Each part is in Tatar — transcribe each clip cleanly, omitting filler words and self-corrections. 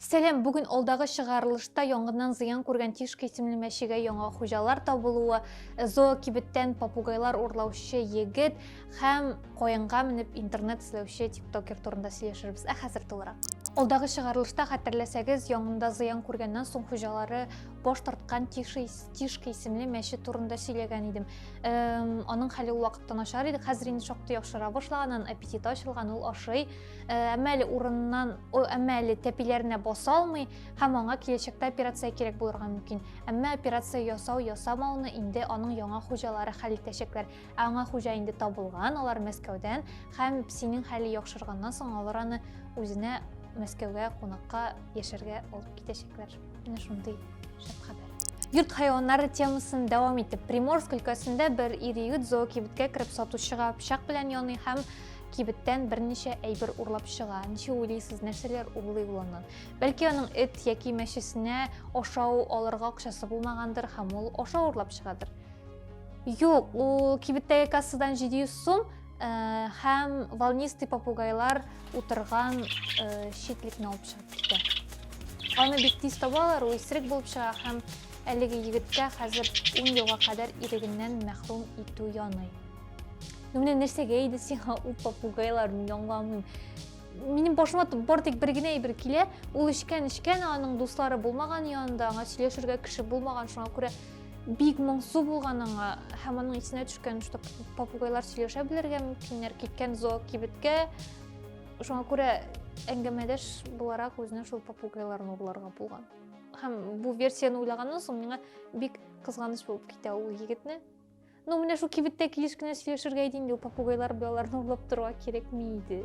Сәлам, бүген алдагы чыгарылышта янгыннан зыян күргән Тишка исемле мәчегә яңа хуҗалар табылуы, зоокибеттән попугайлар урлаучы егет һәм каенга менеп интернет эзләүче тиктокер турында сөйләшербез. Ә хәзер тулырак. Алдагы чыгарылышта хәтерләсәгез, янгында зыян күргәннән соң хуҗалары баш тарткан Тишка исемле мәче турында сөйләгән идем. Аның хәле ул вакытта начар иде, хәзер инде шактый яхшыра башлаган, аның аппетиты ачылган, ул ашый. Әмма әле урыннан, әмма әле тәпиләренә баса алмый һәм аңа киләчәктә операция кирәк булырга мөмкин. Әмма операция ясау, ясамауны инде аның яңа хуҗалары хәл итәчәкләр. Ә аңа хуҗа инде табылган, алар Мәскәүдән һәм песинең хәле яхшырганнан соң алар аны үзенә Мәскәүгә кунакка яшәргә алып китәчәкләр. Менә шундый шәп хәбәр. Йорт хайваннары темасын дәвам итеп, Приморск өлкәсендә бер ир-егет зоокибеткә кереп сатучыга пычак белән яный һәм кибеттән берничә әйбер урлап чыга. Ничек уйлыйсыз, нәрсәләр урлый ул аннан? Бәлки аның эт яки мәчесенә ашау алырга акчасы булмагандыр һәм ул ашау урлап чыгадыр. Юк, ул кибеттәге кассадан 700 сум һәм волнистый попугайлар утырган читлекне алып чыгып китә. Аны бик тиз табалар, ул исерек булып чыга һәм әлеге егеткә хәзер 10 елга кадәр ирегеннән мәхрүм итү яный. Ну менә нәрсәгә иде сиңа ул попугайлар, мин аңламыйм. Минем башыма бар тик бер генә әйбер килә. Ул эчкән, эчкән, аның дуслары булмаган янында, аңа сөйләшергә кеше булмаган, шуңа күрә бик моңсу булган аңа һәм аның исенә төшкән, что попугайлар сөйләшә белергә мөмкиннәр, киткән зоокибеткә. Шуңа күрә әңгәмәдәш буларак үзенә шул попугайларны урларга булган. Һәм бу версияне уйлаганнан соң миңа бик кызганыч булып китә ул егетне. Ну, менә шул кибеттә килеш кенә сөйләшергә иде инде, ул попугайлар белән аларны урлап торырга кирәкми иде.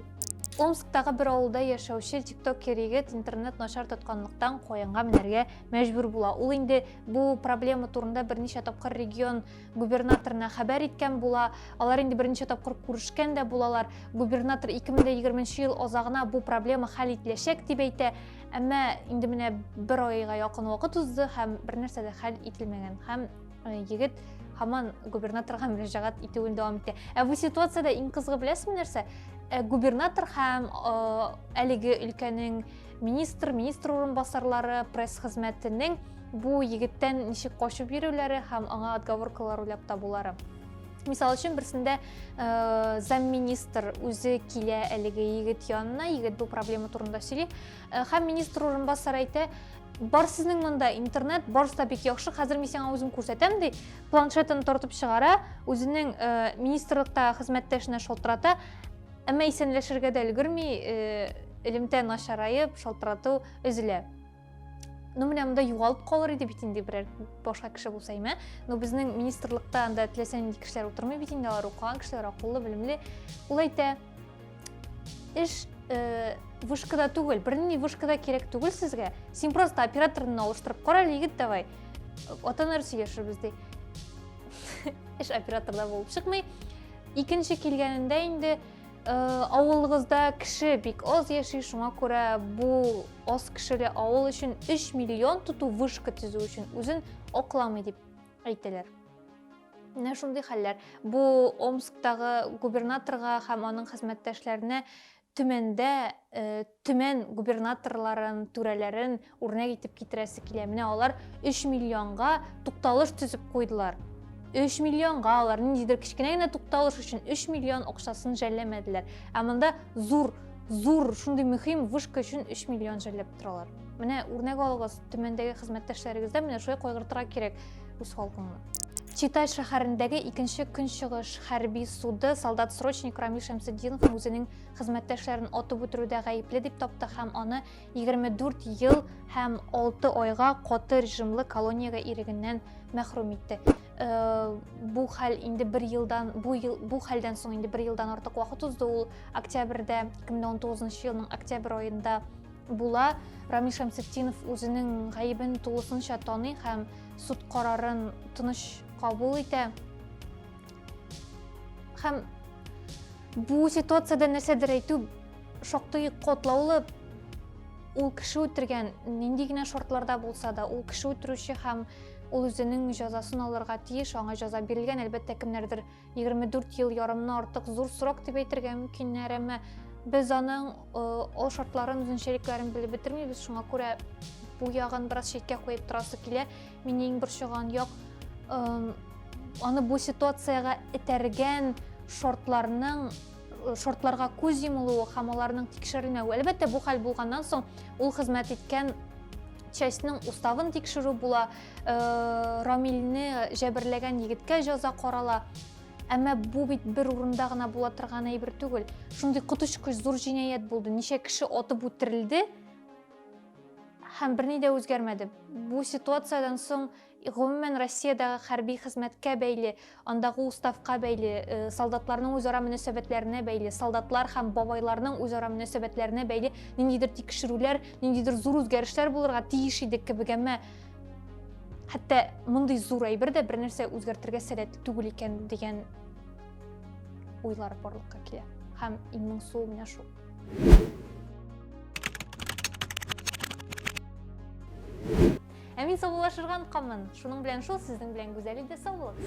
Омсктагы бер авылда яшәүче тиктокер егет интернет начар тотканлыктан каенга менәргә мәҗбүр була. Ул инде бу проблема турында берничә тапкыр регион губернаторына хәбәр иткән була. Алар инде берничә тапкыр күрешкән дә булалар. Губернатор 2020 ел азагына бу проблема хәл ителәчәк дип әйтә. Әмма инде менә бер айга якын вакыт узды һәм бернәрсә дә хәл ителмәгән. Һәм егет һаман губернаторга мөрәҗәгать итүен дәвам итә. Ә бу ситуациядә иң кызыгы беләсезме нәрсә? Губернатор һәм әлеге өлкәнең министр, министр урынбасарлары, пресс хезмәтенең бу егеттән ничек качып йөрүләре һәм аңа отговоркалар уйлап табулары. Мисал өчен, берсендә замминистр үзе килә әлеге егет янына, егет бу проблема турында сөйли. Һәм министр урынбасары әйтә, Бар сезнең монда интернет, барысы да бик яхшы, хәзер мин сиңа үзем күрсәтәм, ди. Планшетын тартып чыгара, үзенең министрлыкта хезмәттәшенә шалтырата, әмма исәнләшергә дә өлгерми, элемтә начараеп, шалтырату өзелә. Ну, менә монда югалып калыр иде бит инде берәр башка кеше булса, име? Но безнең министрлыкта анда теләсә нинди кешеләр утырмый бит инде, алар укыган кешеләр, акыллы, белемле. Ул әйтә, эш вышкада түгел, бернинди вышкада кирәк түгел сезгә. Син просто операторны алыштырып кара әле, егет, давай. Ата-аналар сөйләшербез, ди. Эш операторда булып чыкмый. Икенче килгәнендә инде авылыгызда кеше бик аз яши, шуңа күрә бу аз кешеле авыл өчен 3 миллион тоту вышка төзү өчен үзен акламый дип әйтәләр. Менә шундый хәлләр. Бу Омсктагы губернаторга һәм аның хезмәттәшләренә Төмәндә э, Төмән губернаторларын, түрәләрен үрнәк итеп китерәсе килә. Менә алар 3 миллионга тукталыш төзеп куйдылар. 3 миллионга алар ниндидер кечкенә генә тукталыш өчен 3 миллион акчасын жәлләмәделәр. Ә монда зур, зур, шундый мөһим вышка өчен 3 миллион жәлләп торалар. Менә үрнәк алыгыз, Төмәндәге хезмәттәшләрегездән менә шулай кайгыртырга кирәк үз халкыңны. Читай шәһәрендәге икенче көнчыгыш хәрби суды солдат-срочник Рамил Шәмсетдиновны үзенең хезмәттәшләрен атып үтерүдә гаепле дип тапты һәм аны 24 ел һәм 6 айга каты режимлы колониягә ирегеннән мәхрүм итте. Бу хәл инде бер елдан, бу ел, бу хәлдән соң инде бер елдан артык вакыт узды. Ул октябрьдә, 2019 елның октябрь аенда була. Рамил Шәмсетдинов үзенең гаебен тулысынча таный һәм суд карарын тыныч кабул итә. Һәм бу ситуациядә нәрсәдер әйтү шактый катлаулы. Ул кеше үтергән, нинди генә шартларда булса да, ул кеше үтерүче һәм ул үзенең җәзасын алырга тиеш, аңа җәза бирелгән. Әлбәттә, кемнәрдер 24 ел ярымны артык зур срок дип әйтергә мөмкиннәр, әмма Без аның ал шартларын, үзенчәлекләрен белеп бетермибез, шуңа күрә бу ягын бераз читкә куеп торасы килә. Мине иң борчыган як аны бу ситуациягә этәргән шартларның шартларга күз йомылуы һәм аларның тикшерелмәве. Әлбәттә, бу хәл булганнан соң ул хезмәт иткән частьның уставын тикшерү була, Рамилне җәберләгән егеткә җәза карала. Әмма бу бит бер урында гына була торган әйбер түгел. Шундый коточкыч зур җинаять булды. Ничә кеше атып үтерелде һәм берни дә үзгәрмәде. Бу ситуациядән соң гомумән Россиядәге хәрби хезмәткә бәйле, андагы уставка бәйле, э, солдатларның үзара мөнәсәбәтләренә бәйле, солдатлар һәм бабайларның үзара мөнәсәбәтләренә бәйле ниндидер тикшерүләр, ниндидер зур үзгәрешләр булырга тиеш иде кебек, әмма Хәтта мондый зур әйбер дә бер нәрсә үзгәртергә сәләтле түгел икән дигән уйлар барлыкка килә. Һәм иң моңсуы менә шул. Ә мин саубуллашырга онытканмын. Шуның белән шул, сезнең белән Гүзәл иде, сау булыгыз.